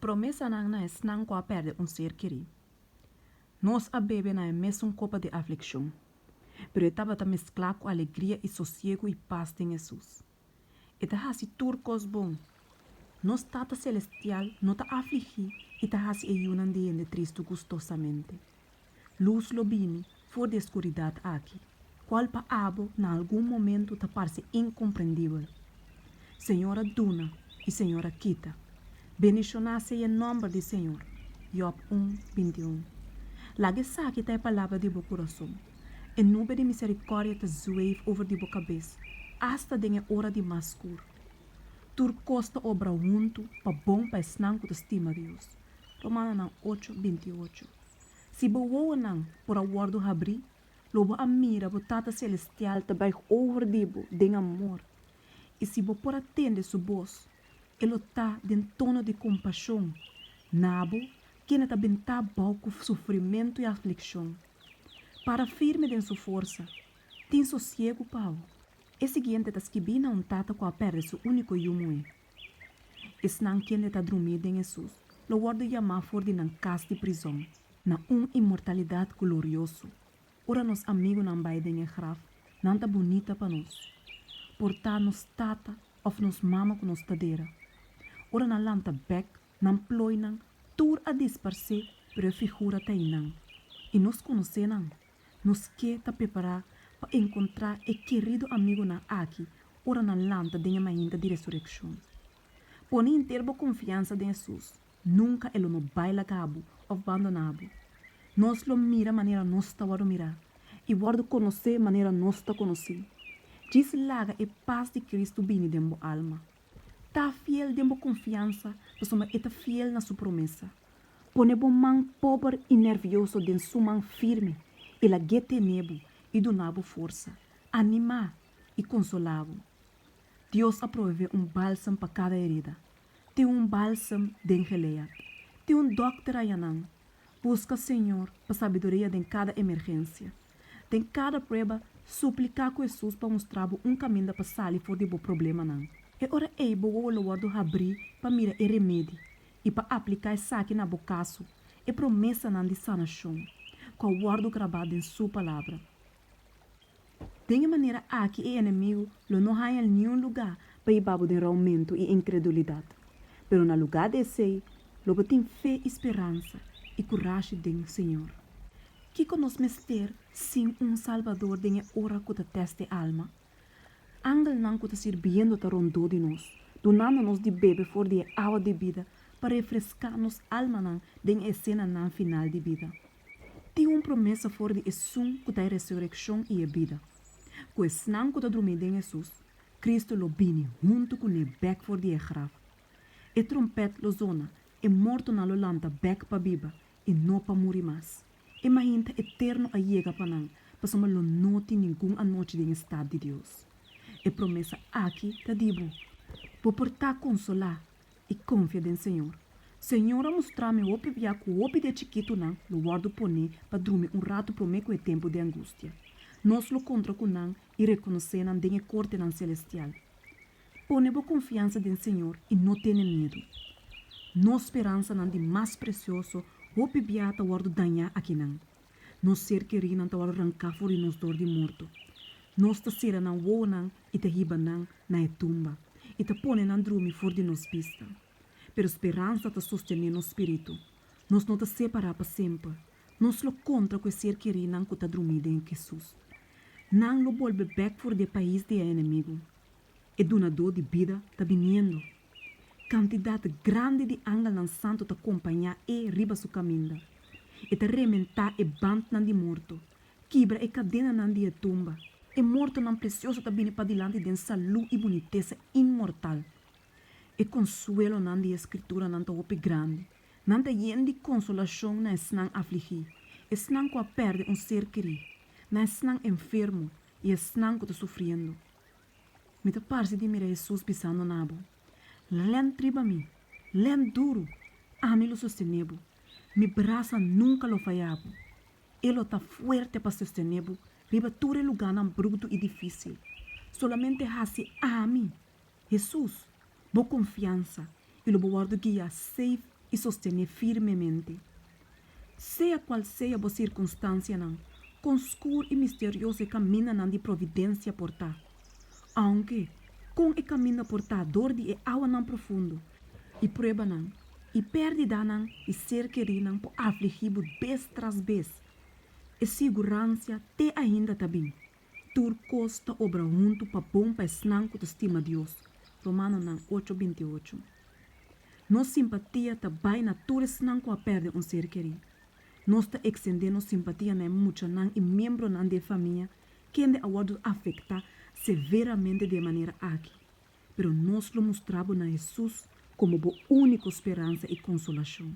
Promesanan na esnan ku a pèrdè un ser kerí. Nos a bebe na e mesun kopa di aflikshon, pero e tabata mesklá ku alegria i sosiegu i pas den Hesus. E ta hasi tur kos bon. Nos Tata Selestial no ta afligí i ta hasi e yunan di hende tristu gustosamente. Lus lo bini for di e skuridat aki, kual pa abo na algun momentu ta parse inkomprendibel. Señor a duna i Señor a kita. Bendishoná sea e nòmber di Señor. Job un, 21. Laga esaki ta e palabra di bo kurason. E nube di miserikòrdia ta zweef over di bo kabes, asta den e ora di mas skur. Tur kos ta obra huntu pa bon pa esnan ku ta stima Dios. Romanonan ocho, 28. Si bo wowonan por a wòrdu habrí, lo bo a mira bo Tata Selestial ta buig over di bo den amor. I si bo por a tende Su bos, e lo ta den tono di kompashon na bo, kende ta bentá bou ku sufrimentu i aflikshon. Para firme den Su forsa. Tin sosiegu pa bo. E siguiente ta skibí na un tata ku a pèrdè su úniko yu muhé. Esnan kende ta drumí den Hesus lo wòrdu yamá for di nan kas di prizòn na un inmortalidat glorioso. Ora nos amigunan bai den e graf, nan ta bunita pa nos. Por ta nos tata òf nos mama ku nos ta dera. Ora nan lanta bèk, nan plooinan tur a disparsé pero e figura ta einan. I nos konosé nan. Nos ke ta prepará pa enkontrá e kerido amigunan aki ora nan lanta den e mainta di resurekshon. Pone henter bo konfiansa den Hesus, nunka e lo no bai laga bo òf bandoná bo. Nos lo mira manera nos ta wòrdu mirá i wòrdu konosé manera nos ta konosí. Djis laga e pas di Kristu bini den bo alma. Ta fiel den bo konfiansa pasobra e ta fiel na su promesa. Pone bo man pober i nervioso den su man firme i lag'é tene bo i duna bo forsa, animá i konsolá bo. Dios a proveé un bálsam pa kada herida. Tin un bálsam den Gilead. Tin un dòkter ayanan. Buska Señor pa sabiduria den kada emergensia. Den kada prueba, supliká ku Hesus pa mustra bo un kaminda pa sali for di bo problemanan. E ora ei bo wowo lo wòrdu habrí pa mira e remedi i pa apliká esaki na bo kaso, e promesanan di sanashon ku a wòrdu grabá den Su Palabra. Den e manera aki e enemigu lo no haña niun lugá pa hiba bo den roumentu i inkredulidat, pero na lugá di esei lo bo tin fe i speransa i kurashi den Señor. Kiko nos mester sin un Salbador den e ora ku ta tèst e alma? Angelnan ku ta sirbiendo ta rondó di nos, dunando nos di bebe for di e awa di bida pa refreská nos almanan den e esenanan final di bida. Tin un promesa for di Esun ku ta e resurekshon i e bida, ku esnan ku ta drumí den Hesus, Kristu lo bini huntu kuné bèk for di e graf. E trompèt lo zona, e mortonan lo lanta bèk pa biba i no pa muri mas. E mainta eterno a yega pa nan, pasobra lo no tin ningun anochi den e stat di Dios. E promesa aki ta di bo. Bo por ta konsolá i konfia den Señor. Señor a mustra mi hopi bia ku hopi di e chikitunan lo wòrdu poné pa drumi un ratu promé ku e tempu di angustia. Nos lo kontra ku nan i rekonosé nan den e kortenan selestial. Pone bo konfiansa den Señor i no tene miedu. Nos speransanan di mas presioso hopi bia ta wòrdu dañá akinan. Nos ser kerínan ta wòrdu ranká for di nos dor di morto. Nos ta sera nan wowonan i ta hiba nan na e tumba, i ta pone nan drumi for di nos bista. Pero speransa ta sostené nos spiritu. Nos no ta separá pa semper. Nos lo kontra ku e ser kerínan ku ta drumí den Hesus. Nan lo bolbe bèk for di e pais di e enemigu. E Dunadó di bida ta biniendo. Kantidat grandi di angelnan santu ta kompañá E riba Su kaminda. E ta rementá e bandnan di morto, kibra e kadenanan di e tumba. E mortonan presioso ta bini padilanti den salú i bunitesa inmortal. E konsuelonan di e Skrituranan ta hopi grandi. Nan ta yen di konsolashon na esnan afligí, esnan ku a pèrdè un ser kerí, na esnan enfermo i esnan ku ta sufriendo. Mi ta parse di mira Hesus bisando na bo, Lènt riba mi, lènt duru, ami lo sostené bo. Mi brasa nunka lo faya bo. E lo ta fuerte pa sostené bo riba tur e lugánan brutu i difísil. Solamente hasi ami, Hesus, bo konfiansa i lo bo wòrdu guiá safe. i sostené firmemente. Sea kual sea bo sirkunstansianan, kon skur i misterioso e kamindanan di providensia por ta, ounke kon e kaminda por ta dor di e awanan profundo, i pruebanan i pèrdidanan di ser kerínan por afligí bo bes tras bes, e siguransia te ainda ta bin, Tur kos ta obra huntu pa bon pa esnan ku ta stima Dios, Romanonan ocho 28. Nos simpatia ta bai na tur esnan ku a pèrdè un ser kerí. Nos ta ekstendé nos simpatia na e muchanan i miembronan di e famia kende a wòrdu afektá severamente di e manera aki, pero nos lo mustra bo na Hesus komo bo úniko speransa i konsolashon.